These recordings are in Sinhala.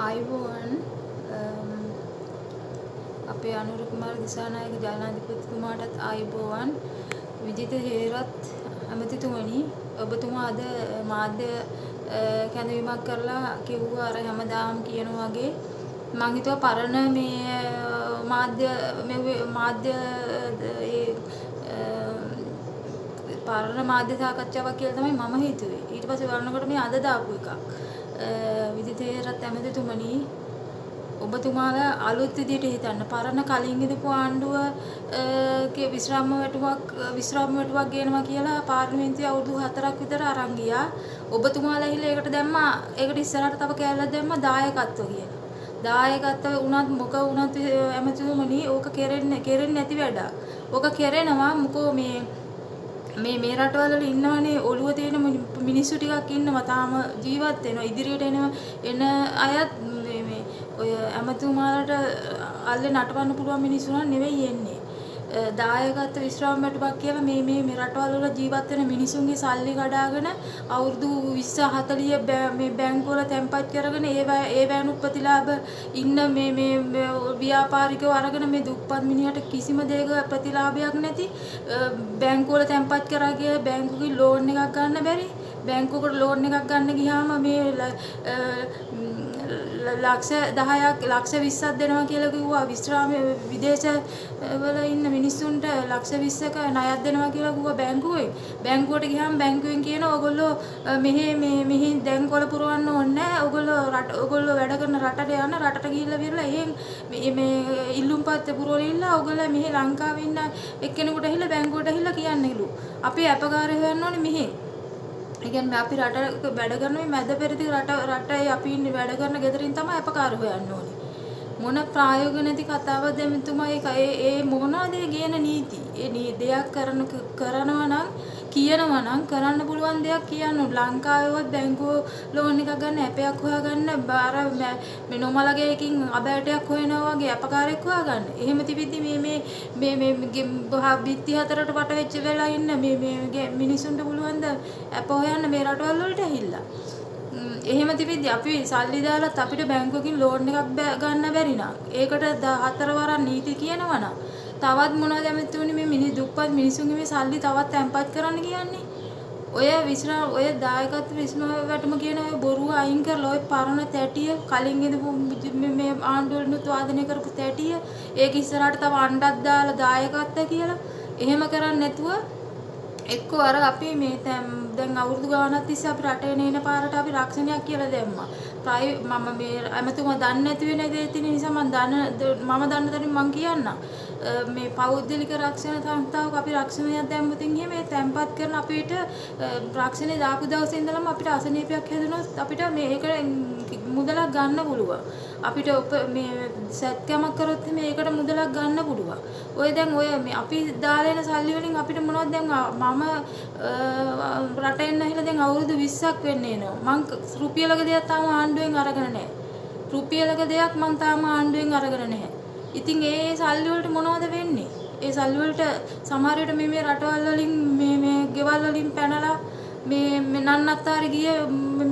ආයුබෝවන්. අපේ අනුර කුමාර දිසානායක ජනාධිපතිතුමාටත් ආයුබෝවන්. විජිත හේරත් ඇමතිතුමනි, ඔබතුමා අද මාධ්‍ය කැඳවීමක් කරලා කිව්වා අර හැමදාම කියනවා වගේ. මං හිතුවා පරණ මේ මාධ්‍ය මාධ්‍ය ඒ පරණ මාධ්‍ය සාකච්ඡාවක් කියලා තමයි මම හිතුවේ. ඊට පස්සේ බලනකොට මේ අද දාපු එකක්. විජිත හේරත් ඇමතිතුමනි, ඔබතුමාලා අලුත් විදියට හිතන්න. පරණ කලින් ඉඳපු ආණ්ඩුව විශ්‍රාම වැටුපක් ගේනවා කියලා පාර්ලිමේන්තුවේ අවුරුදු 4ක් විතර අරන් ගියා. ඔබතුමාලා ඇහිලා ඒකට දැම්මා, ඒකට ඉස්සරහට තව කෑල්ලක් දැම්මා දායකත්ව කියලා. දායකත්ව වුණත් මොක වුණත් ඇමතිතුමනි, ඕක කෙරෙන්නේ නැති වැඩක්. ඕක කෙරෙනවා මොකෝ මේ මේ මේ රටවල් වල ඉන්නවනේ ඔළුව තියෙන මිනිස්සු ටිකක් ඉන්නවා, තාම ජීවත් වෙනවා. ඉදිරියට එන අයත් මේ මේ ඔය ඇමතුමාලට අල්ලේ නටවන්න පුළුවන් මිනිස්සු නම් නෙවෙයි එන්නේ. දායකත්ව විශ්‍රාම වැටුපක් කියලා මේ මේ මේ රටවල් වල ජීවත් වෙන මිනිසුන්ගේ සල්ලි කඩාගෙන අවුරුදු 20 40 මේ බැංකුවල වල තැන්පත් කරගෙන ඒ වෑනුත් ප්‍රතිලාභ ඉන්න මේ මේ ව්‍යාපාරිකයෝ අරගෙන මේ දුප්පත් මිනිහට කිසිම දෙයක ප්‍රතිලාභයක් නැති, බැංකුවල තැන්පත් කරා කියලා බැංකුවකින් ලෝන් එකක් ගන්න බැරි, බැංකුවකට ලෝන් එකක් ගන්න ගියාම මේ ලක්ෂ 10ක් ලක්ෂ 20ක් දෙනවා කියලා කිව්වා. විශ්‍රාම විදේශ වල ඉන්න මිනිස්සුන්ට ලක්ෂ 20ක ණයක් දෙනවා කියලා කිව්වා බැංකුවෙන්. බැංකුවට ගියාම බැංකුවෙන් කියනවා ඔයගොල්ලෝ මෙහෙ මේ මෙහෙ දැන් කොළ පුරවන්න ඕනේ නැහැ. ඔයගොල්ලෝ රට ඔයගොල්ලෝ වැඩ කරන රටට යන්න, රටට ගිහිල්ලා විරලා එහෙන් මේ මේ ඉල්ලුම්පත් පුරවලා ඉල්ලා ඔයගොල්ලෝ මෙහෙ ලංකාවේ ඉන්න එක්කෙනෙකුට ඇහිලා බැංකුවට ඇහිලා කියන්නේලු. අපි අපකාරය හොයන්න ඕනේ මෙහෙ. ඒ කියන්නේ අපි රට වැඩ කරන මේ මැද පෙරදිග රටේ අපි ඉන්නේ වැඩ කරන ගෙදරින් තමයි අපකාර හොයන්න ඕනේ. මොන ප්‍රායෝගික නැති කතාවක්ද එතුමා? ඒ ඒ මොනවද ඒ ගේන නීති? ඒ දෙයක් කරනවා නම් කියනවා නම් කරන්න පුළුවන් දෙයක් කියන්න ඕන. ලංකාවේවත් බැංකුව ලෝන් එකක් ගන්න ඇපයක් හොයාගන්න අර මේ නොමලගේ එකකින් අබෑටයක් හොයනවා වගේ අපකාරයක් හොයාගන්න. එහෙම තිබිද්දි මේ මේ මේ මේ බිත්ති හතරට වට වෙච්ච වෙලා ඉන්න මේ මේ මිනිසුන්ට පුළුවන් ද ඇප හොයන්න මේ රටවල් වලට ඇහිල්ලා? එහෙම තිබිද්දි අපි සල්ලි දාලත් අපිට බැංකුවකින් ලෝන් එකක් ගන්න බැරි නම්, ඒකට හතර වරක් නීති කියනවා නම්, තවත් මොනවද ඇමතිතුමනි මේ මිනි දුප්පත් මිනිසුන්ගේ මේ සල්ලි තවත් තැන්පත් කරන්න කියන්නේ? ඔය විශ්‍රාම ඔය දායකත්ව විශ්‍රාම වැටුම කියන ඔය බොරුව අයින් කරලා ඔය පරණ තැටිය කලින් ඉඳපු මේ ආණ්ඩුවලිනුත් වාදනය කරපු තැටිය ඒක ඉස්සරහට තව අණ්ඩක් දාලා දායකත්ව කියලා එහෙම කරන්නේ නැතුව එක්කෝ අර අපි මේ දැන් අවුරුදු ගාණක් තිස්සේ අපි රටේ එන පාරට අපි රක්ෂණයක් කියලා දැම්මා. මම මේ ඇමතුමා දන්නේ නැති වෙන දේ තියෙන නිසා මම දන්න තරමින් මං කියන්නම්. මේ පෞද්ගලික රක්ෂණ සංස්ථාවක අපි රක්ෂණයක් දැම්මොත් එහෙම මේ තැන්පත් කරන අපිට රක්ෂණය දාපු දවසේ ඉඳලම අපිට අසනීපයක් හැදුනොත් අපිට මේක මුදලක් ගන්න පුළුවන්. අපිට මේ සැත්කමක් කරොත් එහෙම ඒකට මුදලක් ගන්න පුළුවන්. ඔය දැන් ඔය මේ අපි දාලා එන සල්ලි වලින් අපිට මොනවද දැන් මම රට එන්න ඇහිලා දැන් අවුරුදු 20ක් වෙන්න එනවා. මං රුපියලක දෙයක් තාම ආණ්ඩුවෙන් අරගෙන නැහැ. රුපියලක දෙයක් මං තාම ආණ්ඩුවෙන් අරගෙන නැහැ. ඉතින් ඒ සල්ලි වලට මොනවද වෙන්නේ? ඒ සල්ලි වලට සමහර විට මේ මේ රටවල් වලින් මේ මේ ගෙවල් වලින් පැනලා මේ නන්නත්තාරි ගිය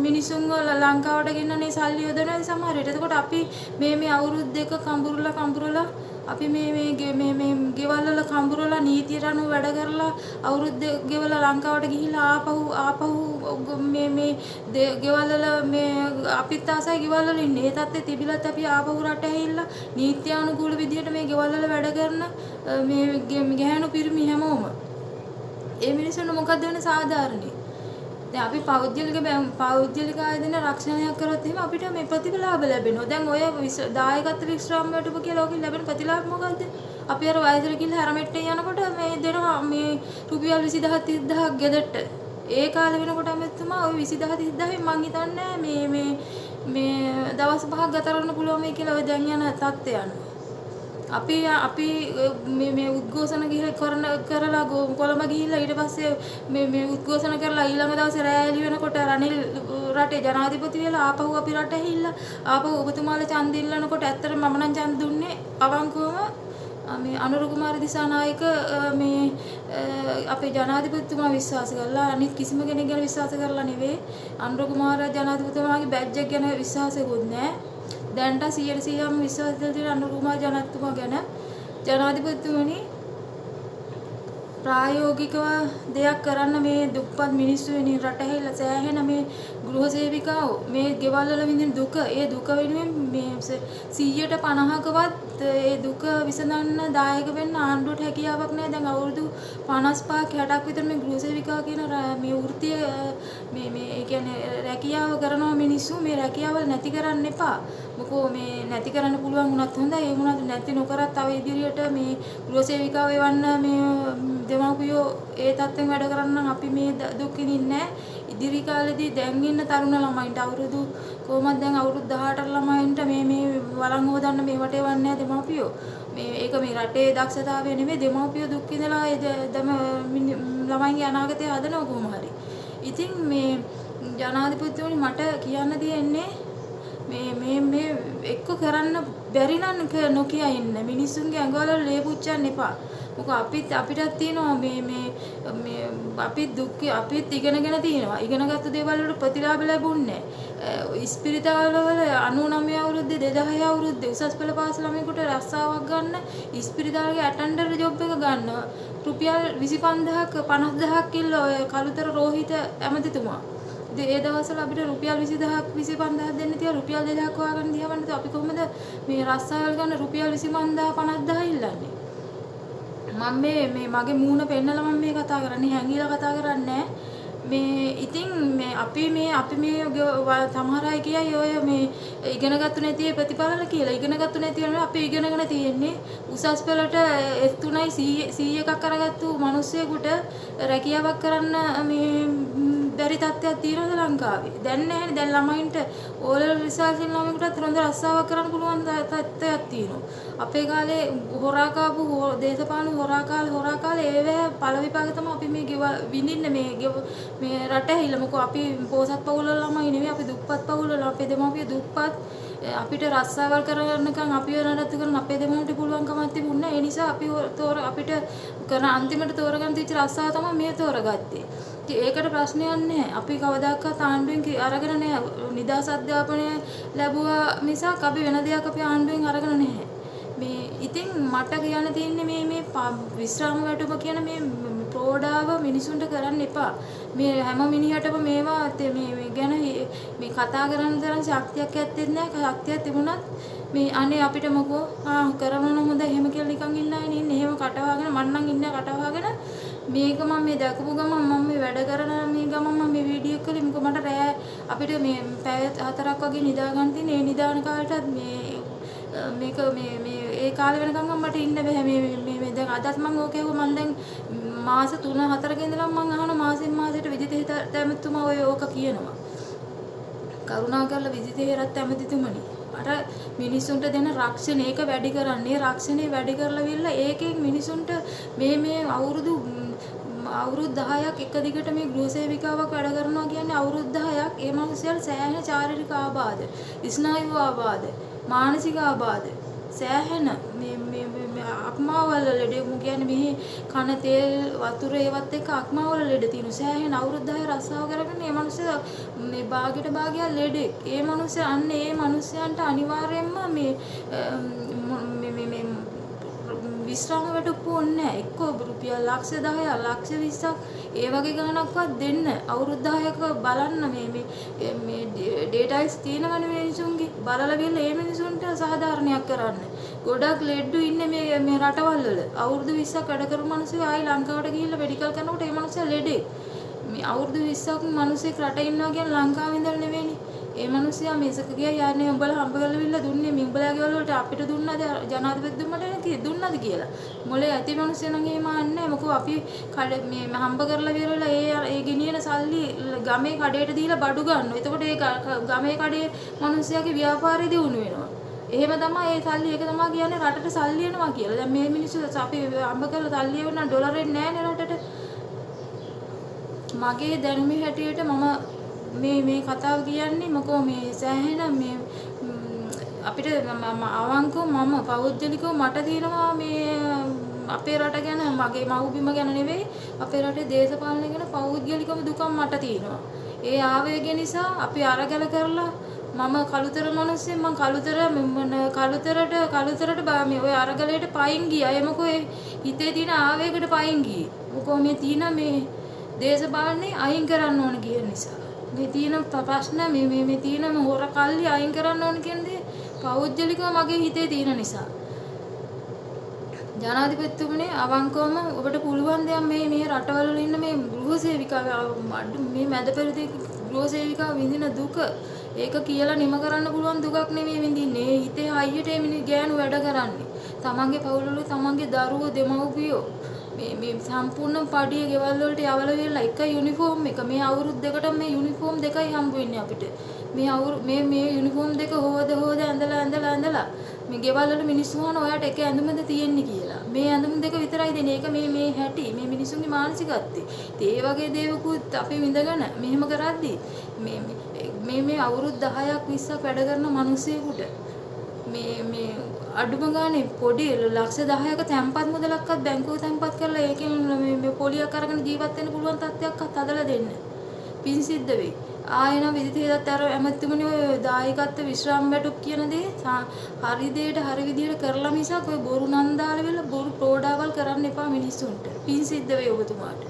මිනිසුන්ව ලංකාවට ගෙන්නන්නේ සල්ලි යොදනවා සමහර විට. එතකොට අපි මේ මේ අවුරුදු දෙක කඹුරුලා කඹුරුලා අපි මේ මේ මේ මේ ගෙවල් වල කඹුරලා නීතියට අනුව වැඩ කරලා අවුරුදු ගෙවලා ලංකාවට ගිහිල්ලා ආපහු මේ මේ ගෙවල් වල මේ අපිත් ආසයි ගෙවල් වල ඉන්නේ. ඒ තත්ත්වෙ තිබිලත් අපි ආපහු රට ඇහිල්ලා නීත්‍යානුකූල විදියට මේ ගෙවල් වල වැඩ කරන මේ ගැහැණු පිරිමි හැමෝම ඒ මිනිස්සුන්ට මොකද්ද වෙන සාධාරණේ? දැන් අපි පෞද්ගලික ආයතන රක්ෂණයක් කරොත් එහෙම අපිට මේ ප්‍රතිලාභ ලැබෙනවා. දැන් ඔය දායකත්ව විශ්‍රාම වැටුප කියලා ඔකෙන් ලැබෙන ප්‍රතිලාභ මොකද්ද? අපි අර වයසට ගිහලා හැරමෙට්ටේ යනකොට මේ දෙනවා මේ රුපියල් 20000 30000ක් ගෙදරට. ඒ කාලේ වෙනකොට ඇමතිතුමා ඔය 20000 30000න් මං හිතන්නේ මේ මේ මේ දවස් පහක් ගත කරන්න පුළුවන් වෙයි කියලා ඔය දැන් යන තත්ත්වය අනුව. අපි අපි මේ මේ උද්ඝෝෂණ ගිහින් කරලා කොළඹ ගිහිල්ලා ඊට පස්සේ මේ මේ උද්ඝෝෂණ කරලා ඊළඟ දවසේ රෑ එළි වෙනකොට රනිල් රටේ ජනාධිපති වෙලා ආපහු අපි රට ඇහිල්ලා ආපහු ඔබතුමාලා ඡන්ද ඉල්ලනකොට ඇත්තටම මම නම් ඡන්ද දුන්නේ අවංකවම මේ අනුර කුමාර දිසානායක මේ අපේ ජනාධිපතිතුමා විශ්වාස කරලා, අනිත් කිසිම කෙනෙක් ගැන විශ්වාස කරලා නෙවෙයි. අනුර කුමාර ජනාධිපතිතුමාගේ බැජ් එක ගැන විශ්වාසයකුත් නෑ. දැන්ට 100%ම විශ්වාස දීලා තියෙන අනුර කුමාර ජනාධිපතිතුමා ගැන. ජනාධිපතිතුමනි, ප්‍රායෝගිකව දෙයක් කරන්න මේ දුප්පත් මිනිස්සු වෙනින් රට ඇහිලා සෑහෙන මේ ගෘහ සේවිකාවෝ මේ ගෙවල් වල විඳින දුක, ඒ දුක වෙනුවෙන් මේ 150කවත් ඒ දුක විසඳන්න දායක වෙන්න ආණ්ඩුවට හැකියාවක් නැහැ. දැන් අවුරුදු 55ක් 60ක් විතර මේ ගෘහ සේවිකාව කියන මේ වෘත්තිය මේ මේ ඒ කියන්නේ රැකියාව කරනවා මිනිස්සු. මේ රැකියාවල් නැති කරන්න එපා. මොකෝ මේ නැති කරන්න පුළුවන් වුණත් හොඳයි. ඒ වුණත් නැති නොකරත් තව ඉදිරියට මේ ගෘහ සේවිකාව එවන්න මේ දෙමව්පියෝ ඒ තත්ත්වෙන් වැඩ කරන්න නම් අපි මේ දුක් විඳින්නේ නැහැ. ඉදිරි කාලෙදී දැන් ඉන්න තරුණ ළමයින්ට අවුරුදු කොහොමද දැන් අවුරුදු 18 ළමයින්ට මේ මේ වළං හොදන්න මේවට එවන්නේ නැහැ දෙමව්පියෝ. මේ ඒක මේ රටේ දක්ෂතාවය නෙමෙයි, දෙමව්පියෝ දුක් විඳලා ඒ ළමයින්ගේ අනාගතය හදනවා කොහොම හරි. ඉතින් මේ ජනාධිපතිතුමනි, මට කියන්න තියෙන්නේ මේ මේ මේ එක්ක කරන්න බැරි නම් නොකිය ඉන්න. මිනිස්සුන්ගේ ඇඟවල ලේ පුච්චන්න එපා. මොකද අපිත් අපිටත් තියෙනවා මේ මේ මේ අපිත් දුක් අපිත් ඉගෙනගෙන තියෙනවා. ඉගෙනගත්තු දේවල් වලට ප්‍රතිලාභ ලැබුණේ නැහැ. ඉස්පිරිතාල වල 99 අවුරුද්දේ 2000 අවුරුද්දේ උසස් පෙළ පාස් ළමයෙකුට රස්සාවක් ගන්න ඉස්පිරිතාලේ ඇටෙන්ඩර් ජොබ් එක ගන්න රුපියල් 25000ක් 50000ක් කිල්ල ඔය කළුතර රෝහිත ඇමතිතුමා. ඉතින් ඒ දවස්වල අපිට රුපියල් 20000ක් 25000ක් දෙන්න තියා රුපියල් 2000ක් හොයාගන්න දිහා බලනකොට අපි කොහොමද මේ රස්සාවල් ගන්න රුපියල් 25000 50000 ඉල්ලන්නේ? මම මේ මේ මගේ මූණ පෙන්නලා මම මේ කතා කරන්නේ, හැංගිලා කතා කරන්නේ නෑ. මේ ඉතින් මේ අපි මේ අපි මේ සමහර අය කියයි ඔය මේ ඉගෙනගත්තු නැති ඒ ප්‍රතිඵල කියලා. ඉගෙනගත්තු නැති වෙනවා අපි ඉගෙනගෙන තියෙන්නේ. උසස් පෙළට F3යි C එකක් අරගත්තු මිනිස්සෙකුට රැකියාවක් කරන්න මේ බැරි තත්ත්වයක් තියෙනවද ලංකාවේ? දැන් නෑනේ. දැන් ළමයින්ට ඕ ලෙවල් රිසල්ට් එන ළමයෙකුටත් හොඳ රස්සාවක් කරන්න පුළුවන් තත්ත්වයක් තියෙනවා. අපේ කාලේ හොරා කාපු දේශපාලන හොරා කාලේ හොරා කාලේ ඒවැ ඵල විපාක තමයි අපි මේ ගෙව විඳින්න මේ මේ රට ඇහිලා. මොකෝ අපි පෝසත් පවුල් වල ළමයි නෙමෙයි, අපි දුප්පත් පවුල් වල. අපේ දෙමාපිය දුප්පත්. අපිට රස්සාවල් කරනකම් අපිව නඩත්තු කරන අපේ දෙමාපියට පුළුවන් කමක් තිබුණේ නැහැ. ඒ නිසා අපි තෝර අපිට කරන අන්තිමට තෝරගන්න තිබිච්ච රස්සාව තමයි මේ තෝරගත්තේ. ඉතින් ඒකට ප්‍රශ්නයක් නැහැ. අපි කවදාකවත් ආණ්ඩුවෙන් අරගෙන නැහැ. නිදහස් අධ්‍යාපනය ලැබුවා මිසක් අපි වෙන දෙයක් අපි ආණ්ඩුවෙන් අරගෙන නැහැ. මේ ඉතින් මට කියන්න තියෙන්නේ මේ මේ විශ්‍රාම වැටුප කියන මේ ප්‍රෝඩාව මිනිසුන්ට කරන්න එපා. මේ හැම මිනිහටම මේවා මේ මේ ගැන මේ කතා කරන්න තරම් ශක්තියක් ඇත්තෙත් නෑ. ශක්තියක් තිබුණත් මේ අනේ අපිට මොකෝ ආ කරන හොඳ එහෙම කියලා නිකන් ඉන්න අය නේ ඉන්නේ. එහෙම කට වහගෙන මං නම් ඉන්නේ කට වහගෙන. මේක මම මේ දැකපු ගමන් මම මේ වැඩ කරන මේ ගමන් මම මේ වීඩියෝ එක කළේ. මොකද මට රෑ අපිට මේ පැය 4ක් වගේ නිදා ගන්න තියෙන. ඒ නිදාන කාලටත් මේ මේක මේ මේ ඒ කාලේ වෙනකන් මට ඉන්න බැහැ. මේ මේ මේ දැන් අදත් මං ඕක ඇහුවා. මං දැන් මාස 3-4ක ඉඳලා මං අහන මාසෙන් මාසෙට විජිත ඇමතිතුමා ඔය ඕක කියනවා. කරුණාකරලා විජිත හේරත් ඇමතිතුමනි, අර මිනිසුන්ට දෙන රක්ෂණය ඒක වැඩි කරන්න. ඒ රක්ෂණය වැඩි කරලා විල්ලා ඒකෙන් මිනිසුන්ට මේ මේ අවුරුදු 10ක් එක දිගට මේ ගෘහ සේවිකාවක් වැඩ කරනවා කියන්නේ අවුරුදු 10ක් ඒ මනුස්සයාට සෑහෙන ශාරීරික ආබාධ, ස්නායු ආබාධ, මානසික ආබාධ සෑහෙන මේ මේ මේ අක්මාවල ලෙඩ මු කියන්නේ මෙහි කන තෙල් වතුර ඒවත් එක්ක අක්මාවල ලෙඩ තියෙනවා. සෑහෙන අවුරුදු 10 රස්සාව කරගෙන මේ මනුස්සයා මේ භාගයට භාගයක් ලෙඩෙක්. ඒ මනුස්සයා අන්න ඒ මනුස්සයන්ට අනිවාර්යයෙන්ම මේ මේ මේ මේ විශ්‍රාම වැටුප් ඕනේ නැහැ. එක්කෝ රුපියල් ලක්ෂ 10ක් ලක්ෂ 20ක් ඒ වගේ ගාණක්වත් දෙන්න. අවුරුදු 10ක බලන්න මේ මේ මේ ඩේටාස් තියෙනවනේ මිනිසුන්ගේ. බලලා ගිහලා ඒ මිනිසුන්ට සාධාරණයක් කරන්න. ගොඩක් ලෙඩ්ඩු ඉන්නේ මේ මේ රටවල් වල. අවුරුදු 20ක් වැඩ කරපු මිනිස්සු ආයි ලංකාවට ගිහිල්ලා මෙඩිකල් කරනකොට ඒ මිනිස්සයා ලෙඩෙක්. මේ අවුරුදු 20ක් මිනිස්සෙක් රටේ ඉන්නවා කියන්නේ ලංකාවේ ඉඳලා නෙවෙයිනේ. ඒ මිනිස්සයා මේසක ගියා යන්නේ උඹලා හම්බ කරලා විල්ලා දුන්නේ මේ උඹලා ගෙවල් වලට අපිට දුන්නද ජනාධිපතිතුමාට දුන්නද කියලා. මොලේ ඇති මිනිස්සු නම් එහෙම අහන්නේ නැහැ. මොකෝ අපි කඩ මේ හම්බ කරලා විරලා ඒ ඒ ගෙනියන සල්ලි ගමේ කඩේට දීලා බඩු ගන්නවා. එතකොට ඒ ගමේ කඩේ මිනිස්සයාගේ ව්‍යාපාරය දියුණු වෙනවා. එහෙම තමයි ඒ සල්ලි, ඒක තමයි කියන්නේ රටට සල්ලි එනවා කියලා. දැන් මේ මිනිස්සු අපි හම්බ කරලා සල්ලි එවන ඩොලර් එන්නේ නැහැ නේ රටට. මගේ දැනුමේ හැටියට මම මේ මේ කතාව කියන්නේ මොකෝ මේ සෑහෙන මේ අපිට අවංකව මම පෞද්ගලිකව මට තියෙනවා මේ අපේ රට ගැන, මගේ මව්බිම ගැන නෙවෙයි, අපේ රටේ දේශපාලනය ගැන පෞද්ගලිකව දුකක් මට තියෙනවා. ඒ ආවේගය නිසා අපි අරගල කරලා මම කළුතර මිනිස්සෙක්. මං කළුතර කළුතරට කළුතරට මේ ඔය අරගලයට පයින් ගියා. ඒ මොකෝ ඒ හිතේ තියෙන ආවේගයට පයින් ගියේ. මොකෝ මේ තියෙන මේ දේශපාලනේ අයින් කරන්න ඕන කියන නිසා. මේ තියෙන ප්‍රශ්න මේ මේ මේ තියෙන හොර කල්ලි අයින් කරන්න ඕන කියන දේ පෞද්ගලිකව මගේ හිතේ තියෙන නිසා. ජනාධිපතිතුමනි, අවංකවම ඔබට පුළුවන් දෙයක් මේ මේ රටවල් වල ඉන්න මේ ගෘහ සේවිකාව, මේ මැද පෙරදිග ගෘහ සේවිකාව විඳින දුක, ඒක කියලා නිම කරන්න පුළුවන් දුකක් නෙමෙයි විඳින්නේ. ඒ හිතේ හයියට ඒ මිනි ගෑනු වැඩ කරන්නේ. තමන්ගේ පවුල් වල තමන්ගේ දරුවෝ, දෙමව්පියෝ මේ මේ සම්පූර්ණ පඩිය ගෙවල් වලට යවලා වෙලා එක යුනිෆෝම් එක මේ අවුරුදු දෙකට මේ යුනිෆෝම් දෙකයි හම්බ වෙන්නේ අපිට. මේ අවුරු මේ මේ යුනිෆෝම් දෙක හොද හොද ඇඳලා ඇඳලා ඇඳලා මේ ගෙවල් වල මිනිස්සු අහන ඔයාට එක ඇඳුමද තියෙන්නේ කියලා. මේ ඇඳුම් දෙක විතරයි දෙන්නේ. ඒක මේ මේ හැටි මේ මිනිසුන්ගේ මානසිකත්වය. ඉතින් ඒ වගේ දේවකුත් අපි විඳගෙන මෙහෙම කරද්දි මේ මේ මේ අවුරුදු 10ක් 20ක් වැඩ කරන මිනිස්සෙකුට මේ මේ අඩුම ගානේ පොඩි ලක්ෂ 10ක තැන්පත් මුදලක්වත් බැංකුව තැන්පත් කරලා ඒකෙන් මේ මේ පොලියක් අරගෙන ජීවත් වෙන්න පුළුවන් තත්ත්වයක්වත් හදලා දෙන්න. පින් සිද්ධ වෙයි. ආයෙ නම් විදිත හේතත් අර ඇමතිතුමනි, ඔය දායකත්ව විශ්‍රාම වැටුප් කියන දේ හරි දෙයට හරි විදියට කරලා මිසක් ඔය බොරු නන්දාල වෙලා බොරු ප්‍රෝඩාවල් කරන්න එපා මිනිස්සුන්ට. පින් සිද්ධ වෙයි ඔබතුමාට.